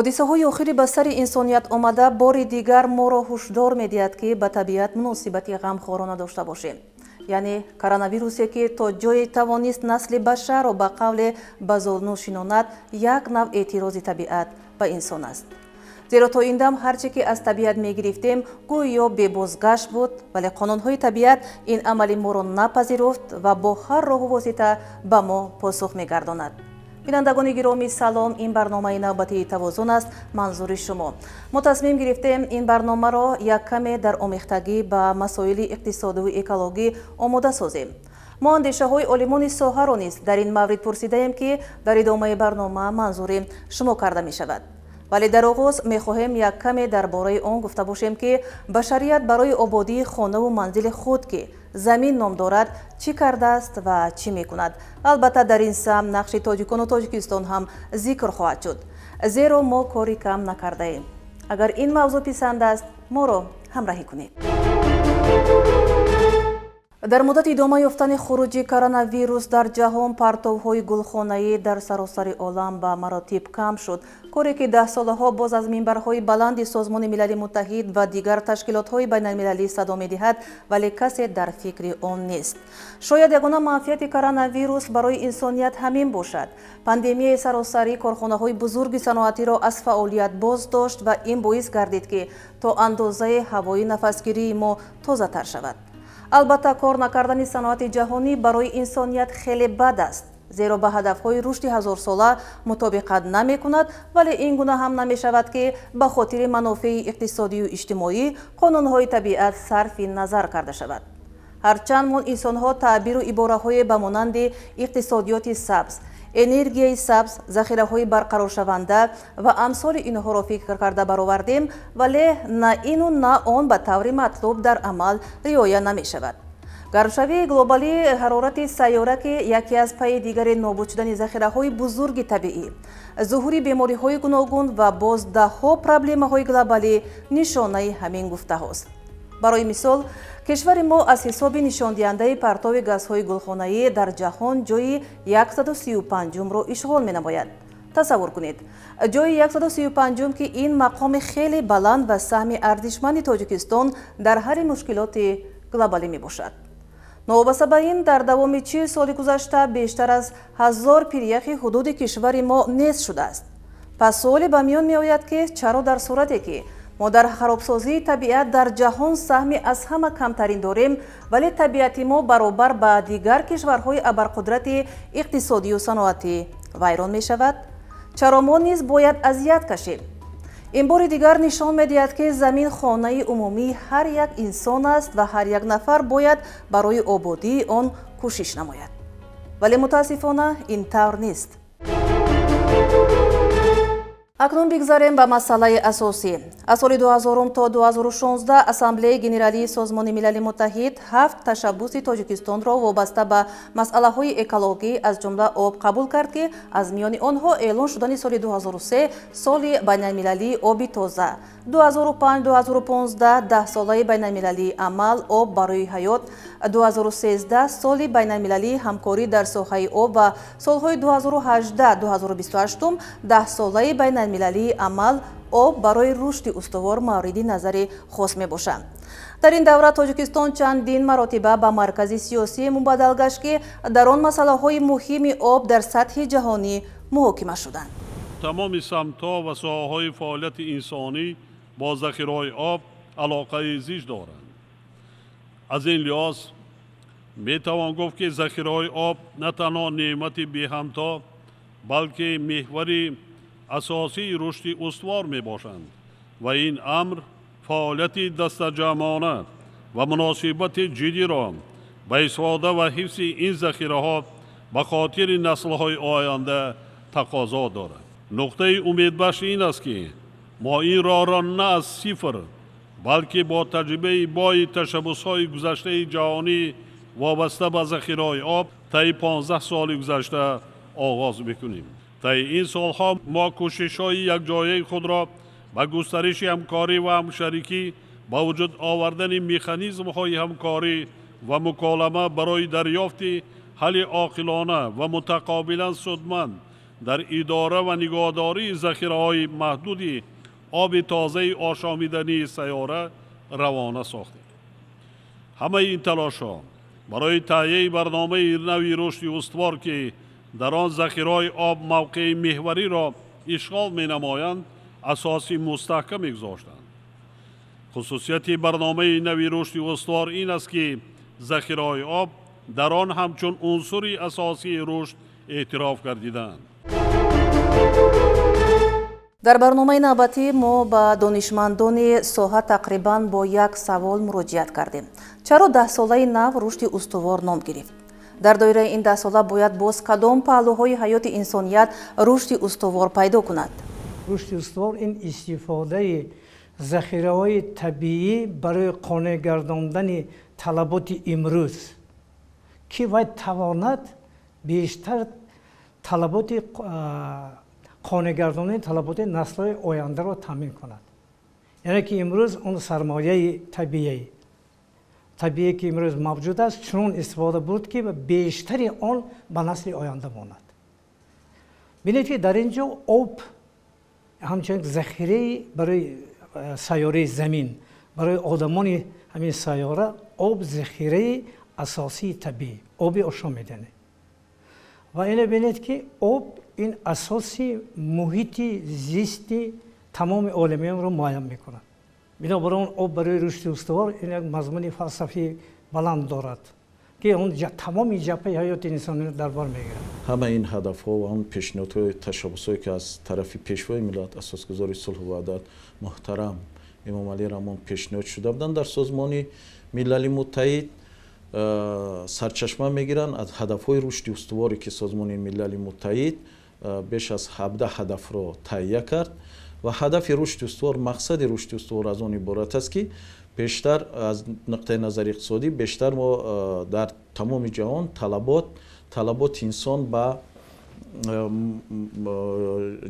Ҳодисаҳои охири ба сари инсоният омада бори дигар моро ҳушдор медиҳад, ки ба табиат муносибати ғамхорона дошта бошем. Яъне коронавирусе, ки то ҷое тавонист насли башарро ба қавле ба зону шинонад, як навъ эътирози табиат ба инсон аст. Зеро то ин дам ҳар чӣ ки аз табиат мегирифтем, гӯё бебозгашт буд, вале қонунҳои табиат ин амали моро напазируфт ва бо ҳар роҳу восита ба мо посух мегардонад. Бинандагони гиромӣ, салом. Ин барномаи навбатии «Тавозун» аст, манзури шумо. Мо тасмим гирифтем ин барномаро як каме дар омехтагӣ ба масоили иқтисодиву экологӣ омода созем. Мо андешаҳои олимони соҳаро низ дар ин маврид пурсидаем, ки дар идомаи барнома манзури шумо карда мешавад. Вале дар оғоз мехоҳем як каме дар бораи он гуфта бошем, ки башарият барои ободии хонаву манзили худ, ки замин ном дорад, чӣ кардааст ва чӣ мекунад. Албатта, дар ин самт нақши тоҷикону Тоҷикистон ҳам зикр хоҳад шуд, зеро мо кори кам накардаем. Агар ин мавзӯъ писанд аст, моро ҳамраҳӣ кунед. Дар муддати идома ёфтани хуруҷи коронавирус дар ҷаҳон партовҳои гулхонаӣ дар саросари олам ба маротиб кам шуд. Коре ки даҳсолаҳо боз аз минбарҳои баланди Созмони Милали Муттаҳид ва дигар ташкилотҳои байналмилалӣ садо медиҳад, вале касе дар фикри он нест. Шояд ягона манфиати коронавирус барои инсоният ҳамин бошад. Пандемияи саросарӣ корхонаҳои бузурги саноатиро аз фаъолият боз дошт ва ин боис гардид, ки то андозаи ҳавои нафасгирии мо тозатар шавад. Албатта, кор накардани саноати ҷаҳонӣ барои инсоният хеле бад аст, зеро ба ҳадафҳои рушди ҳазорсола мутобиқат намекунад, вале ин гуна ҳам намешавад, ки ба хотири манофеи иқтисодию иҷтимоӣ қонунҳои табиат сарфи назар карда шавад. Ҳарчанд мо инсонҳо таъбиру ибораҳое ба монанди иқтисодиёти сабз, энергияи сабз, захираҳои барқароршаванда ва амсоли инҳоро фикр карда баровардем, вале на ину на он ба таври матлуб дар амал риоя намешавад. Гармшавии глобалии ҳарорати сайёра, ки яке аз пайи дигаре нобуд шудани захираҳои бузурги табиӣ, зуҳури бемориҳои гуногун ва боз даҳҳо проблемаҳои глобалӣ нишонаи ҳамин гуфтаҳост. Барои мисол, кишвари мо аз ҳисоби нишондиҳандаи партови газҳои гулхонаӣ дар ҷаҳон ҷои 135-умро ишғол менамояд. Тасаввур кунед, ҷои 135-ум, ки ин мақоми хеле баланд ва саҳми арзишманди Тоҷикистон дар ҳалли мушкилоти глобалӣ мебошад. Новобаста ба ин, дар давоми 40 соли гузашта бештар аз 1000 пиряхи ҳудуди кишвари мо нест шудааст. Пас суоле ба миён меояд, ки чаро дар сурате ки мо дар харобсозии табиат дар ҷаҳон саҳми аз ҳама камтарин дорем, вале табиати мо баробар ба дигар кишварҳои абарқудрати иқтисодию саноатӣ вайрон мешавад? Чаро мо низ бояд азият кашем? Ин бори дигар нишон медиҳад, ки замин хонаи умумии ҳар як инсон аст ва ҳар як нафар бояд барои ободии он кӯшиш намояд. Вале мутаассифона ин тавр нест. Акнун бигзарем ба масъалаи асосӣ. Аз соли 2000 то 2016 Ассамблеяи Генералии Созмони Милали Муттаҳид ҳафт ташаббуси Тоҷикистонро вобаста ба масъалаҳои экологӣ, аз ҷумла об, қабул кард, ки аз миёни онҳо эълон шудани соли 2003 соли байналмилалии оби тоза, 2005-2015 даҳсолаи байналмилалии амал «Об барои ҳаёт», 2013 соли байналмилалии ҳамкорӣ дар соҳаи об ва солҳои 2018-2028 даҳсолаи байналмилалии амал «Об барои рушди устувор» мавриди назари хос мебошанд. Дар ин давра Тоҷикистон чандин маротиба ба маркази сиёсӣ мубаддал гашт, ки дар он масъалаҳои муҳими об дар сатҳи ҷаҳонӣ муҳокима шуданд. Тамоми самтҳо ва соҳаҳои фаъолияти инсонӣ бо захираҳои об алоқаи зич доранд. Аз ин лиҳоз метавон гуфт, ки захираҳои об на танҳо неъмати беҳамто, балки меҳвари асосии рушди устувор мебошанд ва ин амр фаъолияти дастаҷамъона ва муносибати ҷиддиро ба истифода ва ҳифзи ин захираҳо ба хотири наслҳои оянда тақозо дорад. Нуқтаи умедбахш ин аст, ки мо ин роҳро на аз сифр, балки бо таҷрибаи бои ташаббусҳои гузаштаи ҷаҳонӣ вобаста ба захираҳои об таи 15 соли гузашта оғоз мекунем. Таи ин солҳо мо кӯшишҳои якҷояи худро ба густариши ҳамкорӣ ва ҳамшарикӣ, ба вуҷуд овардани механизмҳои ҳамкорӣ ва муколама барои дарёфти ҳалли оқилона ва мутақобилан судманд дар идора ва нигоҳдории захираҳои маҳдуди оби тозаи ошомидании сайёра равона сохтем. Ҳамаи ин талошҳо барои таҳияи барномаи нави рушди устувор, ки дар он захираҳои об мавқеи меҳвариро ишғол менамоянд, асоси мустаҳкам мегузоштанд. Хусусияти барномаи нави рушди устувор ин аст, ки захираҳои об дар он ҳамчун унсури асосии рушд эътироф гардиданд. Дар барномаи навбатӣ мо ба донишмандони соҳа тақрибан бо як савол муроҷиат кардем. Чаро даҳсолаи нав рушди устувор ном гирифт? Дар доираи ин даҳсола бояд боз кадом паҳлӯҳои ҳаёти инсоният рушди устувор пайдо кунад? Рушди устувор ин истифодаи захираҳои табиӣ барои қонеъ гардондани талаботи имрӯз, ки вай тавонад бештар талаботи қонеъ гардонии талаботи наслҳои ояндаро таъмин кунад. Яъне ки имрӯз он сармояи табиие, ки имрӯз мавҷуд аст, чунон истифода бурд, ки бештари он ба насли оянда монад. Бинед, ки дар ин ҷо об ҳамчунин захираи барои сайёраи замин, барои одамони ҳамин сайёра об захираи асосии табиӣ, оби ошомиданӣ. Ва ине бинед, ки об ин асоси муҳити зисти тамоми оламиёнро муайян мекунад. Бинобар он об барои рушди устувор ин як мазмуни фалсафии баланд дорад, ки он тамоми ҷабҳаи ҳаёти инсониро дар бар мегирад. Ҳамаи ин ҳадафҳо ва он пешниҳодҳои, ташаббусҳое, ки аз тарафи Пешвои миллат, Асосгузори сулҳу ваҳдат муҳтарам Эмомалӣ Раҳмон пешниҳод шуда буданд дар Созмони Милали Муттаҳид, сарчашма мегиранд аз ҳадафҳои рушди устуворе, ки Созмони Милали Муттаҳид беш аз 17 ҳадафро таҳия кард. Ва ҳадафи рушди устувор, мақсади рушди устувор аз он иборат аст, ки бештар аз нуқтаи назари иқтисодӣ бештар мо дар тамоми ҷаҳон талаботи инсон ба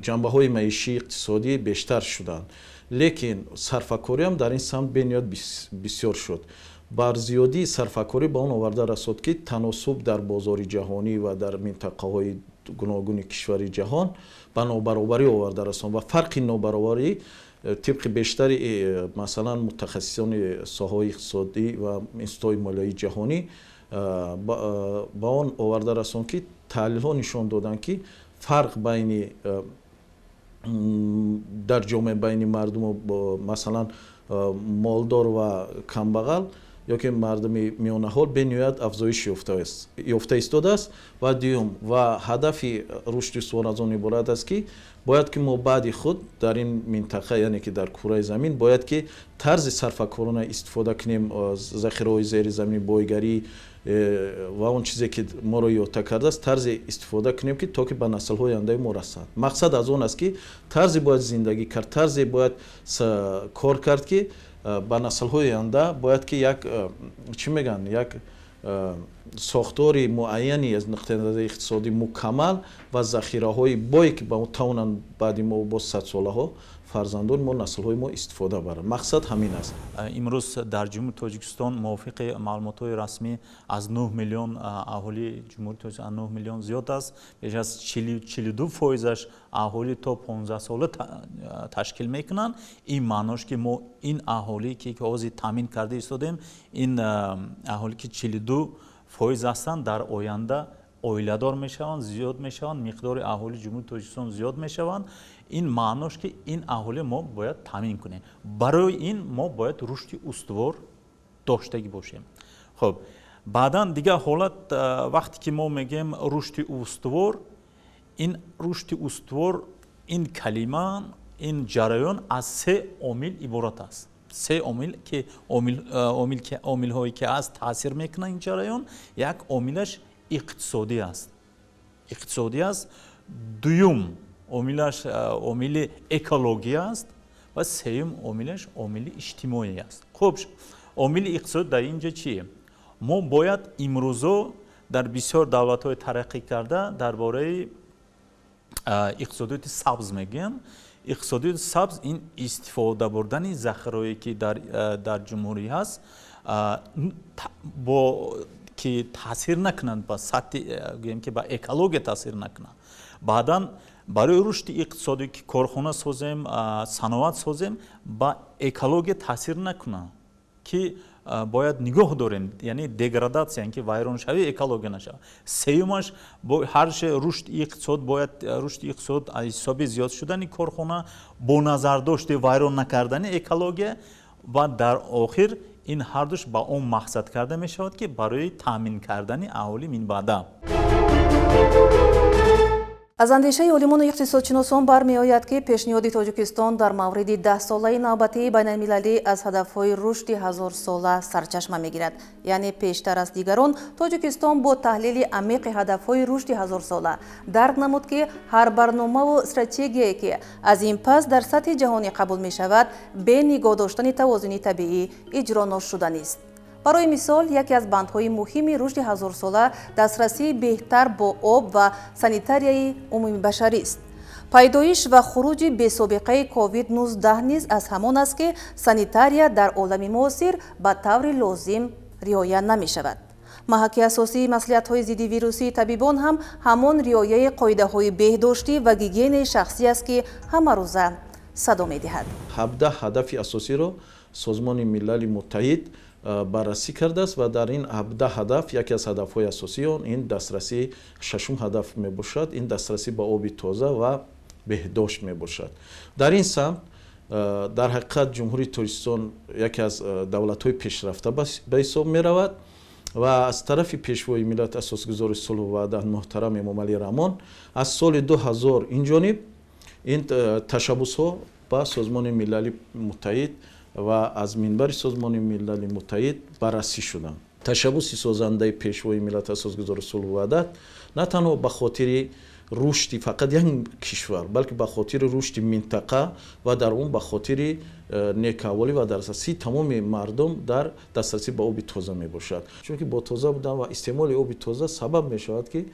ҷанбаҳои маишии иқтисодӣ бештар шуданд, лекин сарфакориам дар ин самт бениҳоят бисёр шуд. Бар зиёдии сарфакорӣ ба он оварда расод, ки таносуб дар бозори ҷаҳонӣ ва дар минтақаҳои гуногуни кишвари ҷаҳон ба нобаробарӣ оварда расон. Ва фарқи нобаробарӣ тибқи бештари масалан мутахассисони соҳаҳои иқтисодӣ ва институтҳои молиявии ҷаҳонӣ ба он оварда расон, ки таҳлилҳо нишон доданд, ки фарқ байни дар ҷомеа байни мардуму масалан молдор ва камбағал ёки мардуми миёнаҳол бениҳоят афзоиш ёфта истодааст. Ва дуюм, ва ҳадафи рушди устувор аз он иборат аст, ки бояд ки мо баъди худ дар ин минтақа, яъне ки дар кураи замин, бояд ки тарзи сарфакорона истифода кунем захираҳои зеризаминӣ, бойгарӣ ва он чизе, ки моро иҳота кардааст, тарзе истифода кунем, ки то ки ба наслҳои ояндаи мо расад. Мақсад аз он аст, ки тарзе бояд зиндагӣ кард, тарзе бояд кор кард, ки ба наслҳои оянда бояд ки як, чӣ мегӯянд, як сохтори муайяни аз нуқтаи назари иқтисодӣ мукаммал ва захираҳои бое, ки ба тавонанд баъди мо боз садсолаҳо фарзандони мо, наслҳои мо истифода баранд. Мақсад ҳамин аст. Имрӯз дар Ҷумҳурии Тоҷикистон мувофиқи маълумотҳои расмӣ аз 9 миллион аҳолии Ҷумҳурии Тоҷикистон аз 9 миллион зиёд аст. Беш аз 42 фоизаш аҳолӣ то 15 сола ташкил мекунанд. Ин маънош, ки мо ин аҳолӣ, ки ҳозир таъмин карда истодем, ин аҳолӣ, ки 42% ҳастанд, дар оянда оиладор мешаванд, зиёд мешаванд, миқдори аҳолии Ҷумҳурии Тоҷикистон зиёд мешаванд. Ин маънош, ки ин аҳолӣ мо бояд таъмин кунем. Барои ин мо бояд рушди устувор доштагӣ бошем. Хуб, баъдан дигар ҳолат, вақте ки мо мегӯем рушди устувор, ин рушди устувор, ин калима, ин ҷараён аз се омил иборат аст. Се омил ки омилҳое ки аст, таъсир мекунанд ин ҷараён. Як омилаш иқтисодӣ аст, иқтисодӣ аст, дуюм омилаш омили экология аст ва сеюм омилаш омили иҷтимоӣ аст. Хуб, омили иқтисодӣ дар ин ҷо чие? Мо бояд имрӯзо дар бисёр давлатҳои тараққӣ карда дар бораи иқтисодиёти сабз мегӯянд. Иқтисодиёти сабз ин истифода бурдани захираҳое, ки дар ҷумҳурӣ ҳаст, бо Ки таъсир накунанд ба сатҳи, гӯем ки ба экология таъсир накунанд. Баъдан барои рушди иқтисодӣ, ки корхона созем, саноат созем, ба экология таъсир накунанд, ки бояд нигоҳ дорем, яъне деградатсия, ки вайроншавии экология нашавад. Сеюмаш, ҳарчи рушди иқтисод, бояд рушди иқтисод аз ҳисоби зиёд шудани корхона бо назардошти вайрон накардани экология, ва дар охир ин ҳардуш ба он мақсад карда мешавад, ки барои таъмин кардани аҳолӣ минбаъда. Аз андешаи олимону иқтисодшиносон бармеояд, ки пешниҳоди Тоҷикистон дар мавриди 10-солаи навбатии байналмилалӣ аз ҳадафҳои рушди ҳазорсола сарчашма мегирад. Яъне пештар аз дигарон Тоҷикистон бо таҳлили амиқи ҳадафҳои рушди ҳазорсола дарк намуд, ки ҳар барномаву стратегияе, ки аз ин пас дар сатҳи ҷаҳонӣ қабул мешавад, бе нигоҳ доштани тавозуни табиӣ иҷро ношуданист. Барои мисол, яке аз бандҳои муҳими рушди ҳазорсола дастрасии беҳтар бо об ва санитарияи умумибашарист. Пайдоиш ва хуруҷи бесобиқаи COVID-19 низ аз ҳамон аст, ки санитария дар олами муосир ба таври лозим риоя намешавад. Маҳаки асосии маслиҳатҳои зиддивирусии табибон ҳам ҳамон риояи қоидаҳои беҳдоштӣ ва гигиенаи шахсӣ аст, ки ҳамарӯза садо медиҳад. 17 ҳадафи асосиро Созмони Милали Муттаҳид баррасӣ кардааст ва дар ин 17 ҳадаф яке аз ҳадафҳои асосии он ин дастрасии, шашум ҳадаф мебошад, ин дастрасӣ ба оби тоза ва беҳдошт мебошад. Дар ин самт дар ҳақиқат Ҷумҳурии Тоҷикистон яке аз давлатҳои пешрафта ба ҳисоб меравад ва аз тарафи Пешвои миллат, Асосгузори сулҳу ваҳдат муҳтарам Эмомалӣ Раҳмон аз соли 2000 инҷониб ин ташаббусҳо ба Созмони Милали Муттаҳид ва аз минбари Созмони Милали Муттаҳид баррасӣ шуданд. Ташаббуси созандаи Пешвои миллат, Асосгузори сулҳу ваҳдат на танҳо ба хотири рушди фақат як кишвар, балки ба хотири рушди минтақа ва дар он ба хотири некаҳволӣ ва дастрасии тамоми мардум дар дастрасӣ ба оби тоза мебошад. Чунки бо тоза будан ва истеъмоли оби тоза сабаб мешавад, ки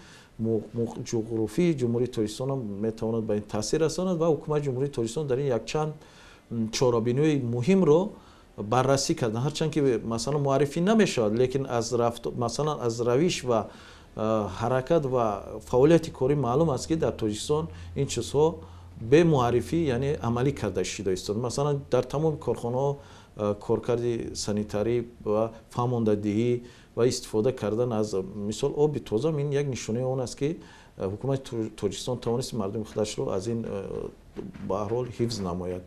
ҷуғрофии Ҷумҳурии Тоҷикистон ҳам метавонад ба ин таъсир расонад ва ҳукумати Ҷумҳурии Тоҷикистон дар ин якчанд чорабиниҳои муҳимро баррасӣ карданд. Ҳарчанд ки масалан муаррифӣ намешавад, лекин аз рафт, масалан аз равиш ва ҳаракат ва фаъолияти корӣ маълум аст, ки дар Тоҷикистон ин чизҳо бемуаррифӣ, яъне амалӣ карда шуда истод. Масалан, дар тамоми корхонаҳо коркарди санитарӣ ва фаҳмондадиҳӣ ва истифода кардан аз мисол оби тоза, ин як нишонаи он аст, ки ҳукумати Тоҷикистон тавонист мардуми худашро аз ин ба ҳар ҳол ҳифз намояд.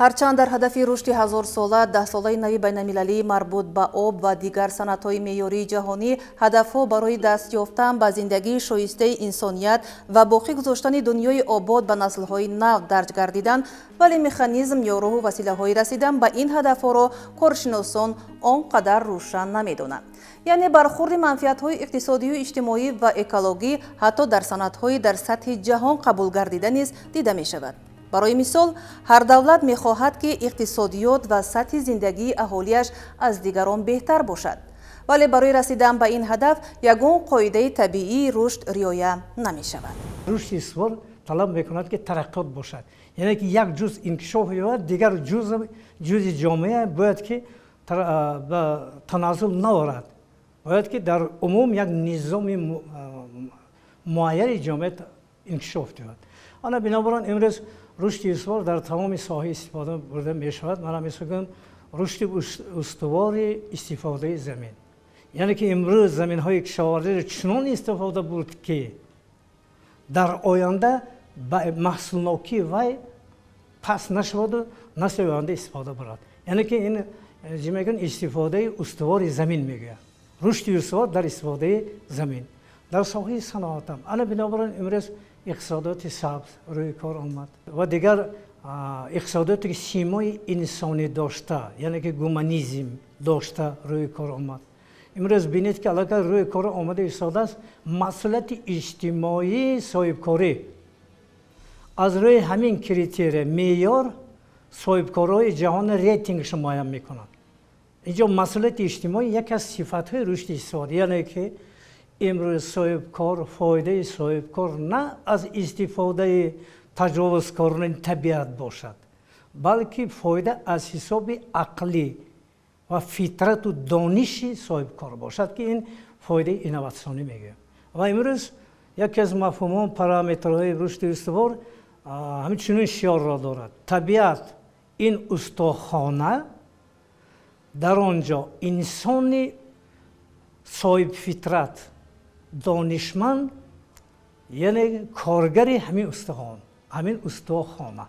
Ҳарчанд дар ҳадафи рушди ҳазорсола, 10-солаи нави байналмилалӣ марбут ба об ва дигар санадҳои меъёрии ҷаҳонӣ ҳадафҳо барои даст ёфтан ба зиндагии шоистаи инсоният ва боқӣ гузоштани дунёи обод ба наслҳои нав дарҷ гардиданд, вале механизм ё роҳу василаҳои расидан ба ин ҳадафҳоро коршиносон он қадар рӯшан намедонанд. Яъне бархурди манфиатҳои иқтисодию иҷтимоӣ ва экологӣ ҳатто дар санадҳои дар сатҳи ҷаҳон қабул гардида низ дида мешавад. Барои мисол, ҳар давлат мехоҳад, ки иқтисодиёт ва сатҳи зиндагии аҳолиаш аз дигарон беҳтар бошад. Вале барои расидан ба ин ҳадаф ягон қоидаи табиии рушд риоя намешавад. Рушди устувор талаб мекунад, ки тараққиёт бошад, яъне ки як ҷузъ инкишоф ёбад, дигар ҷузъи ҷомеа бояд ки ба таназзул наорад, бояд ки дар умум як низоми муайяни ҷомеа инкишоф ёбад. Ана бинобар он имрӯз рушди устувор дар тамоми соҳа истифода бурда мешавад. Мана мисол рушди устувори истифодаи замин, яъне ки имрӯз заминҳои кишоварзиро чунон истифода бурд, ки дар оянда ба маҳсулнокии вай паст нашаваду насли оянда истифода барад. Яъне ки ин чӣ мегӯянд, истифодаи устувори замин мегӯянд, рушди устувор дар истифодаи замин. Дар соҳаи саноатам ана бинобар он имрӯз иқтисодиёти сабз рӯи кор омад ва дигар иқтисодиёте, ки симои инсонӣ дошта, яъне ки гуманизм дошта, рӯи кор омад. Имрӯз бинед, ки аллакай рӯи кор омада истодааст масъулияти иҷтимоии соҳибкорӣ. Аз рӯи ҳамин критерия, меъёр соҳибкорҳои ҷаҳон рейтингшо муайян мекунанд. Инҷо масъулияти иҷтимоӣ яке аз сифатҳои рушди иқтисодӣ, яъне ки имрӯз соҳибкор, фоидаи соҳибкор на аз истифодаи таҷовузкорони табиат бошад, балки фоида аз ҳисоби ақлӣ. ва фитрату дониши соҳибкор бошад, ки ин фоидаи инноватсионӣ мегӯем. Ва имрӯз яке аз мафҳумҳо, параметрҳои рушди устувор ҳамин чунин шиорро дорад: табиат ин устохона, дар он ҷо инсони соҳибфитрат, донишманд, яъне коргари ҳамин устахон, ҳамин устохона.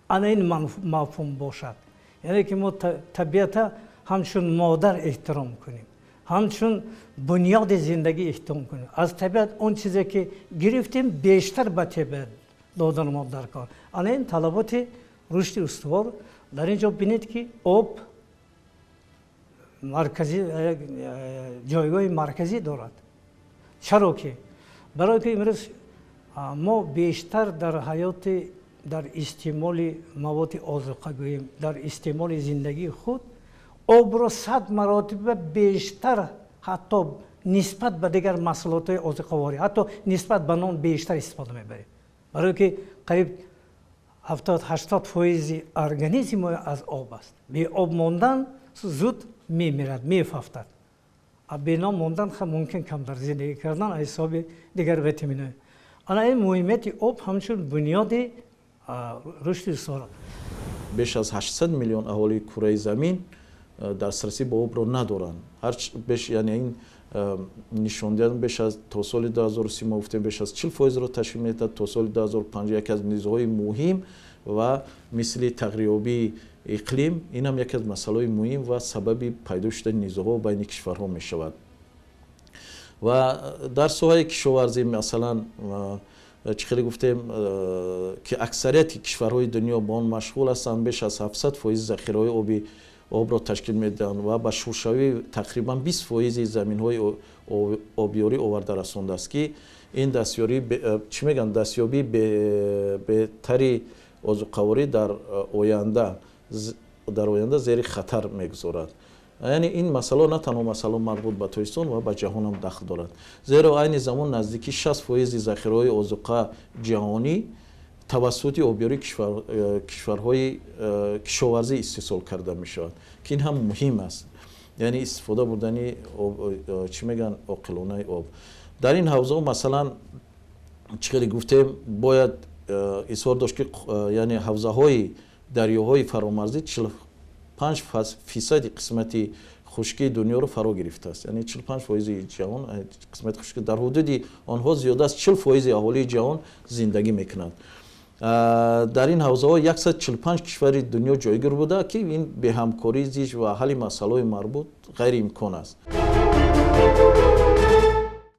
Ана ин мафҳум бошад, яъне ки мо табиата ҳамчун модар эҳтиром кунем, ҳамчун бунёди зиндагӣ эҳтиром кунем. Аз табиат он чизе ки гирифтем, бештар ба табиат додан мо дар кор. Ана ин талаботи рушди устувор. Дар ин ҷо бинед, ки об марказӣ, ҷойгоҳи марказӣ дорад. Чаро ки? Барое ки имрӯз мо бештар дар ҳаёти, дар истеъмоли маводи озуқа гӯем, дар истеъмоли зиндагии худ обро 100 маротиба бештар, ҳатто нисбат ба дигар маҳсулотҳои озуқаворӣ, ҳатто нисбат ба нон бештар истифода мебарем, барое ки қариб 70-80 фоизи организми мо аз об аст. Бе об мондан зуд мемирад, мефафтад, а бе нон мондан мумкин камтар зиндагӣ кардан аз ҳисоби дигар витаминҳо. Ана ин муҳимияти об ҳамчун бунёди рушди устувор. Беш аз 800 миллион аҳолии кураи замин дастрасӣ ба обро надоранд. Ҳар яъне ин нишондиҳанд беш аз то соли 2030, мо гуфтем, беш аз 40 фоизро ташкил медиҳад, то соли 2050 яке аз низоъҳои муҳим ва мисли тағйирёбии иқлим ин ҳам яке аз масъалаҳои муҳим ва сабаби пайдо шудани низоъҳо байни кишварҳо мешавад. Ва дар соҳаи кишоварзӣ, масалан, чӣ хеле гуфтем, ки аксарияти кишварҳои дунё ба он машғул ҳастанд, беш аз 700 фоизи захираҳои оби обро ташкил медиҳанд ва ба шуршавӣ тақрибан 20 фоизи заминҳои обёрӣ оварда расондааст, ки ин дастёрӣ, чӣ мегӯянд, дастёбии беҳтари озуқаворӣ дар оянда зери хатар мегузорад. Яъне ин масъала на танҳо масъала марбут ба Тоҷикистон ва ба ҷаҳонам дахл дорад, зеро айни замон наздики 60 фоизи захираҳои озуқа ҷаҳонӣ тавассути обёрии кишварҳои кишоварзӣ истеҳсол карда мешавад, ки ин ҳам муҳим аст, яъне истифода бурдани, чӣ мегӯянд, оқилонаи об дар ин ҳавзаҳо. Масалан, чӣ хеле гуфтем, бояд изҳор дошт, ки яъне ҳавзаҳои дарёҳои фаромарзӣ 45 фисади қисмати хушкии дунёро фаро гирифтааст, яъне 45 фоизи ҷаҳон қисмати хушки, дар ҳудуди онҳо зиёда аз 40 фоизи аҳолии ҷаҳон зиндагӣ мекунад. Дар ин ҳавзаҳо 145 кишвари дунё ҷойгир буда, ки ин беҳамкории зич ва ҳалли масъалаҳои марбут ғайриимкон аст.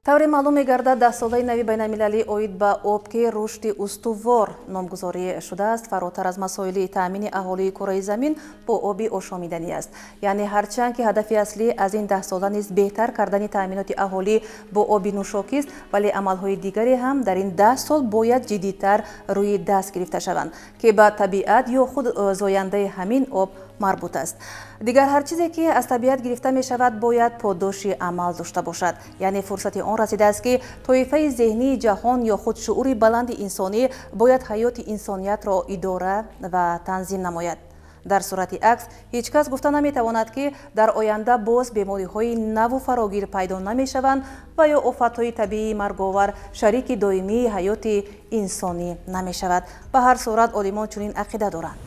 Тавре маълум мегардад, даҳсолаи нави байналмилалӣ оид ба об, ки рушди устувор номгузорӣ шудааст, фаротар аз масоили таъмини аҳолии кураи замин бо оби ошомиданӣ аст. Яъне ҳарчанд ки ҳадафи аслӣ аз ин даҳсола низ беҳтар кардани таъминоти аҳолӣ бо оби нӯшокист, вале амалҳои дигаре ҳам дар ин 10 сол бояд ҷиддитар рӯи даст гирифта шаванд, ки ба табиат ё худ зояндаи ҳамин об марбут аст. Дигар ҳар чизе ки аз табиат гирифта мешавад, бояд подоши амал дошта бошад. Яъне фурсати он расидааст, ки тоифаи зеҳнии ҷаҳон ё худ шуури баланди инсонӣ бояд ҳаёти инсониятро идора ва танзим намояд. Дар сурати акс ҳеҷ кас гуфта наметавонад, ки дар оянда боз бемориҳои наву фарогир пайдо намешаванд ва ё офатҳои табиии марговар шарики доимии ҳаёти инсонӣ намешавад. Ба ҳар сурат, олимон чунин ақида доранд.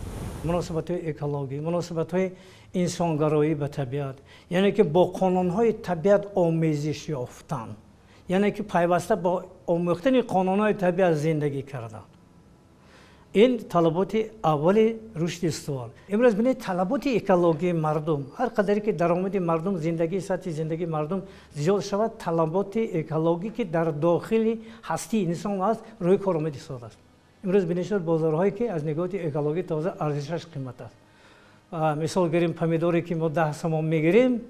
Муносибатҳои экологӣ, муносибатҳои инсонгароӣ ба табиат, яъне ки бо қонунҳои табиат омезиш ёфтан, яъне ки пайваста бо омӯхтани қонунҳои табиат зиндагӣ кардан, ин талаботи аввали рушди устувор. Имрӯз бинед, талаботи экологии мардум, ҳар қадаре ки даромади мардум, зиндагии, сатҳи зиндагии мардум зиёд шавад, талаботи экологӣ, ки дар дохили ҳастии инсон аст, рӯи кор омада истодааст. Имрӯз бинед, бозорҳое ки аз нигоҳи экологӣ тоза, арзишаш қимат аст. Мисол гирем, помидоре ки мо 10 сомон мегирем,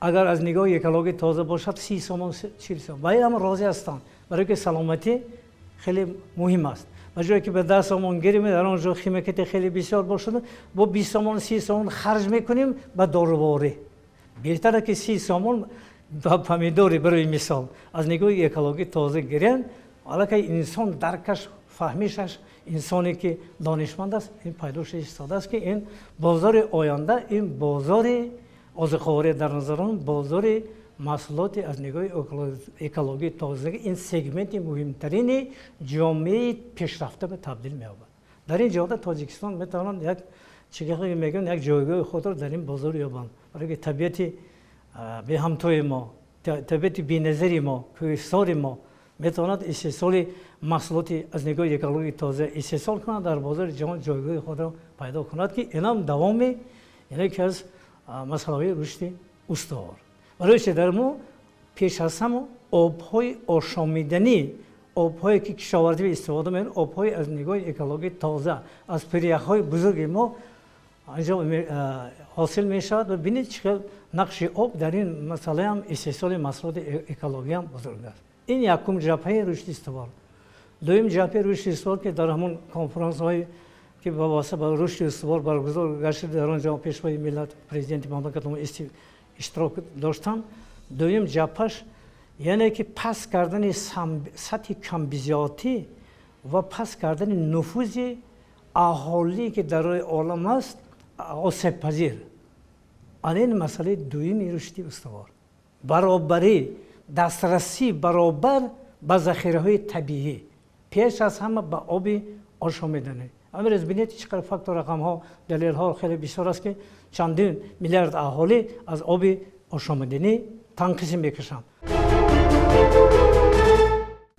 агар аз нигоҳи экологӣ тоза бошад, 30 сомон, 40 сомон. Ба ин ҳам розӣ ҳастанд, барои ки саломатӣ хеле муҳим аст. Ба ҷое ки ба 10 сомон гирем, дар он ҷо химикати хеле бисёр бошад, бо 20 сомон, 30 сомон харҷ мекунем ба доруворӣ, беҳтара ки 30 сомон ба помидори, барои мисол, аз нигоҳи экологӣ тоза гирем. Аллакай инсон даркаш, фаҳмишаш, инсоне ки донишманд аст, ин пайдо шуда истодааст, ки ин бозори оянда, ин бозори озуқаворӣ дар назар дорам, бозори маҳсулоти аз нигоҳи экологии тозагӣ, ин сегменти муҳимтарини ҷомеаи пешрафта ба табдил меёбад. Дар ин ҷода Тоҷикистон метавонад як чизе мегӯянд, як ҷойгоҳи худро дар ин бозор ёбанд. Барои ки табиати беҳамтои мо, табиати беназири мо, кӯҳистори мо метавонад истеҳсоли маҳсулоти аз нигоҳи экологии тоза истеҳсол кунад, дар бозори ҷаҳон ҷойгоҳи худро пайдо кунад, ки инам давоми яке аз масъалаҳои рушди устувор. Барои чи дар мо пеш аз ҳама обҳои ошомиданӣ, обҳое ки кишоварзӣ истифода мебаранд, обҳои аз нигоҳи экологии тоза аз пиряхҳои бузурги мо анҷо ҳосил мешавад. Ва бинед, чӣ хел нақши об дар ин масъалаам истеҳсоли маҳсулоти экологиям бузург аст. Ин якум ҷабҳаи рушди устувор. Дуюм ҷабҳаи рушди устувор, ки дар ҳамон конференсҳое ки ба восита ба рушди устувор баргузор гашт, дар он ҷо Пешвои миллат, Президенти мамлакатмо иштирок доштанд. Дуюм ҷабҳаш, яъне ки паст кардани сатҳи камбизоатӣ ва паст кардани нуфузи аҳолие ки дар рӯи олам аст осебпазир. Ана ин масъалаи дуюми рушди устувор. Баробарӣ, дастрасӣ баробар ба захираҳои табиӣ, пеш аз ҳама ба оби ошомиданӣ. Амрӯз бинед, чӣ қадар фактор, рақамҳо, далелҳо хеле бисёр аст, ки чандин миллиард аҳолӣ аз оби ошомиданӣ танқисӣ мекашанд.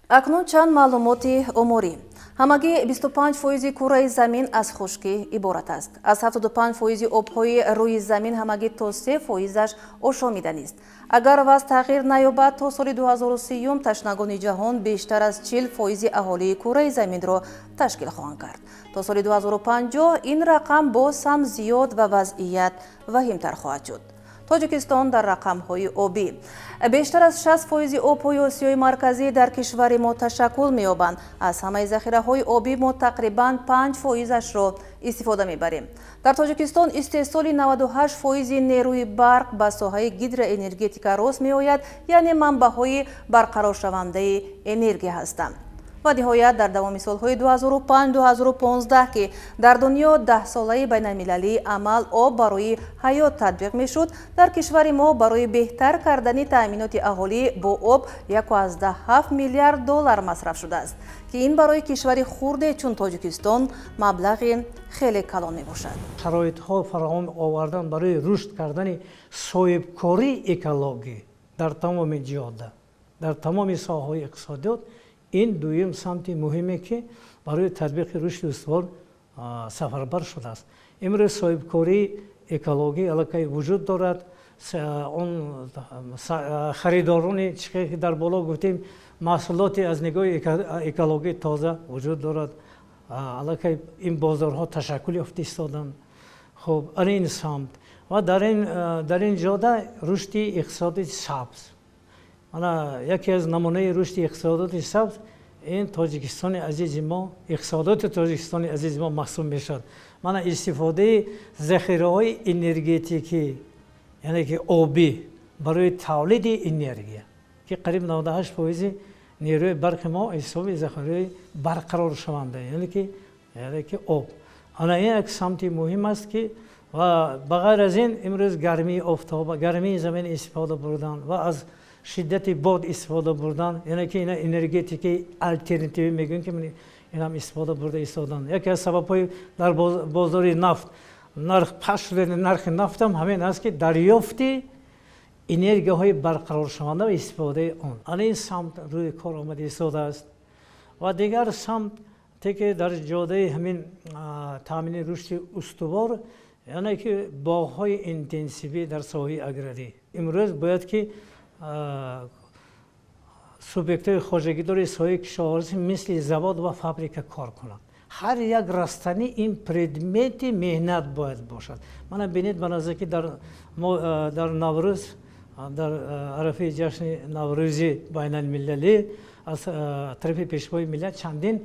Акнун чанд маълумоти оморӣ. Ҳамагӣ 25% кураи замин аз хушкӣ иборат аст. Аз 75% обҳои рӯи замин ҳамагӣ то 3%-аш ошомиданист. Агар вазъ тағйир наёбад, то соли 2030 ташнагони ҷаҳон бештар аз 40% аҳолии кураи заминро ташкил хоҳанд кард. То соли 2050 ин рақам боз ҳам зиёд ва вазъият ваҳимтар хоҳад шуд. Тоҷикистон дар рақамҳои обӣ. Бештар аз 60% обҳои Осиёи Марказӣ дар кишвари мо ташаккул меёбанд. Аз ҳамаи захираҳои обӣ мо тақрибан 5%-ашро истифода мебарем. Дар Тоҷикистон истеҳсоли 98% нерӯи барқ ба соҳаи гидроэнергетика рост меояд, яъне манбаъҳои барқароршавандаи энергия ҳастанд. Ва ниҳоят, дар давоми солҳои 2005-2015, ки дар дунё даҳсолаи байналмилалии амал «Об барои ҳаёт» татбиқ мешуд, дар кишвари мо барои беҳтар кардани таъминоти аҳолӣ бо об 1,7 миллиард доллар масраф шудааст, ки ин барои кишвари хурде чун Тоҷикистон маблағи хеле калон мебошад. Шароитҳо фароҳам овардан барои рушд кардани соҳибкории экологӣ дар тамоми ҷода, дар тамоми соҳаҳои иқтисодиёт, ин дуюм самти муҳиме, ки барои татбиқи рушди устувор сафарбар шудааст. Имрӯз соҳибкории экологӣ аллакай вуҷуд дорад. Он харидорони, чӣ ки дар боло гуфтем, маҳсулоти аз нигоҳи экологӣ тоза вуҷуд дорад. Аллакай ин бозорҳо ташаккул ёфта истоданд. Хуб, ана ин самт ва дар ин ҷода рушди иқтисоди сабз. Ана яке аз намунаи рушди иқтисодоти сабз ин Тоҷикистони азизи мо, иқтисодоти Тоҷикистони азизи мо маҳсуб мешавад. Мана истифодаи захираҳои энергетикӣ, яъне ки обӣ, барои тавлиди энергия, ки қариб 98% нерӯи барқи мо ҳисоби захираҳои барқароршаванда, яъне ки об. Ана ин як самти муҳим аст, ки ва ба ғайр аз ин имрӯз гармии офтоб, гармии замин истифода бурдан ва аз шиддати бод истифода бурдан, яъне ки ина энергетикаи алтернативӣ мегӯем, ки инам истифода бурда истодан. Яке аз сабабҳои дар бозори нафт нарх паст шудани нархи нафтам ҳамин аст, ки дарёфти энергияҳои барқароршаванда ва истифодаи он. Ана ин самт рӯи кор омада истодааст. Ва дигар самте, ки дар ҷодаи ҳамин таъмини рушди устувор, яъне ки боғҳои интенсивӣ дар соҳаи аграрӣ. Имрӯз бояд ки субъектҳои хоҷагидори соҳаи кишоварзӣ мисли завод ва фабрика кор кунанд. Ҳар як растанӣ ин предмети меҳнат бояд бошад. Мана бинед, ба наздикӣ дар Наврӯз, дар арафаи ҷашни Наврӯзи байналмилалӣ, аз тарафи Пешвои миллат чандин,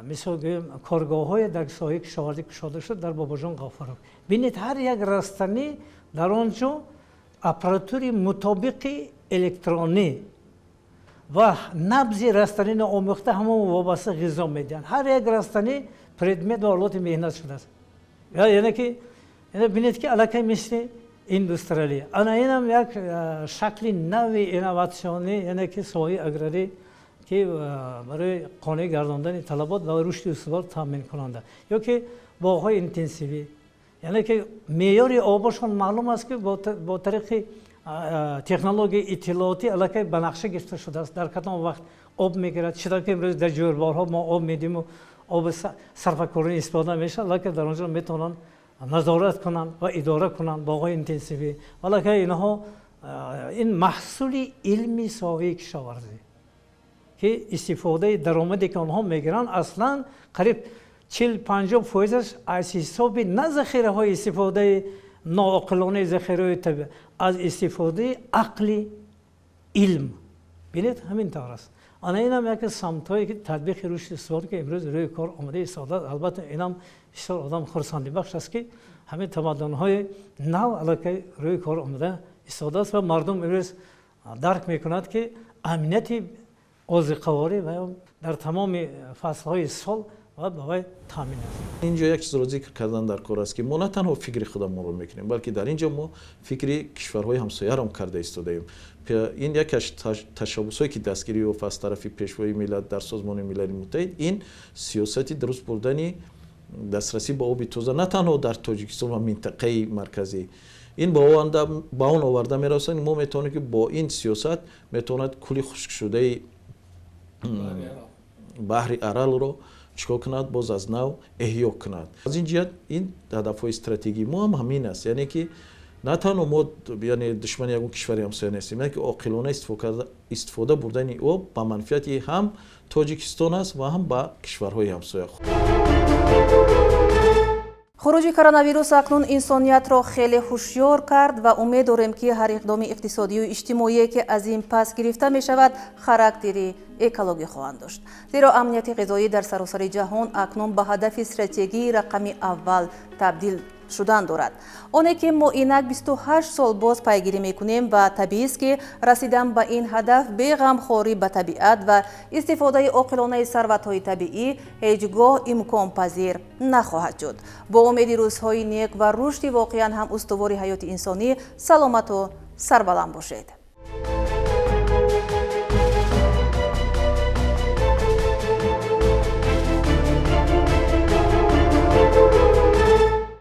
мисол гӯем, коргоҳҳое дар соҳаи кишоварзӣ кушода шуд дар Бобоҷон Ғафуров. Бинед, ҳар як растанӣ дар он ҷо аппаратури мутобиқи электронӣ ва набзи растаниро омӯхта, ҳамон вобаста ғизо медиҳанд. Ҳар як растанӣ предмет ва олоти меҳнат шудааст. Яъне ки бинед, ки аллакай мисли индустриалӣ. Ана инам як шакли нави инноватсионӣ, яъне ки соҳаи аграрӣ, ки барои қонеъ гардондани талабот ва рушди устувор таъминкунанда. Ё ки боғҳои интенсивӣ, яъне ки меъёри обошон маълум аст, ки бо тариқи технологияи иттилоотӣ аллакай ба нақша гирифта шудааст, дар кадом вақт об мегирад. Чиро ки имрӯз дар ҷӯрборҳо мо об медиҳиму оби сарфакорӣ истифода мешавад, аллакай дар он ҷо метавонанд назорат кунанд ва идора кунанд боғҳои интенсивӣ. Аллакай инҳо ин маҳсули илми соҳаи кишоварзӣ, ки истифодаи даромаде ки онҳо мегиранд, аслан қариб 40-50 фоизаш аз ҳисоби на захираҳои истифодаи ноақилонаи захираҳои табиӣ, аз истифодаи ақли илм. Бинед, ҳамин тавр аст. Ана инам яке самтҳое ки татбиқи рушди устувор, ки имрӯз рӯи кор омада истодааст. Албатта, инам бисёр одам хурсандибахш аст, ки ҳамин тамаддунҳои нав аллакай рӯи кор омада истодааст ва мардум имрӯз дарк мекунад, ки амнияти озиқаворӣ ва дар тамоми фаслҳои сол ва ба вай таъмин аст. Инҷо як чизро зикр кардан дар кор аст, ки мо на танҳо фикри худамонро мекунем, балки дар инҷо мо фикри кишварҳои ҳамсояро карда истодаем. Ин яке аз ташаббусҳое ки дастгирӣ ёфт аз тарафи Пешвои миллат дар Созмони Милали Муттаҳид, ин сиёсати дуруст бурдани дастрасӣ ба оби тоза на танҳо дар Тоҷикистон ва минтақаи марказӣ. Ин ба он оварда мерасад, мо метавонем, ки бо ин сиёсат метавонад кӯли хушкшудаи баҳри Аралро чикор кунад, боз аз нав эҳё кунад. Аз ин ҷиҳат ин ҳадафҳои стратегии мо ҳам ҳамин аст, яъне ки на танҳо мо, яъне, душмани ягон кишвари ҳамсоя нестем, яъне ки оқилона истифода бурдани об ба манфиати ҳам Тоҷикистон аст ва ҳам ба кишварҳои ҳамсоя. Хуруҷи коронавирус акнун инсониятро хеле ҳушёр кард ва умед дорем, ки ҳар иқдоми иқтисодию иҷтимоие, ки аз ин пас гирифта мешавад, характери экологӣ хоҳанд дошт, зеро амнияти ғизоӣ дар саросари ҷаҳон акнун ба ҳадафи стратегии рақами аввал табдил шудан дорад, оне ки мо инак 28 сол боз пайгирӣ мекунем. Ва табиист, ки расидан ба ин ҳадаф беғамхорӣ ба табиат ва истифодаи оқилонаи сарватҳои табиӣ ҳеҷ гоҳ имконпазир нахоҳад шуд. Бо умеди рӯзҳои нек ва рушди воқеан ҳам устувори ҳаёти инсонӣ, саломату сарбаланд бошед.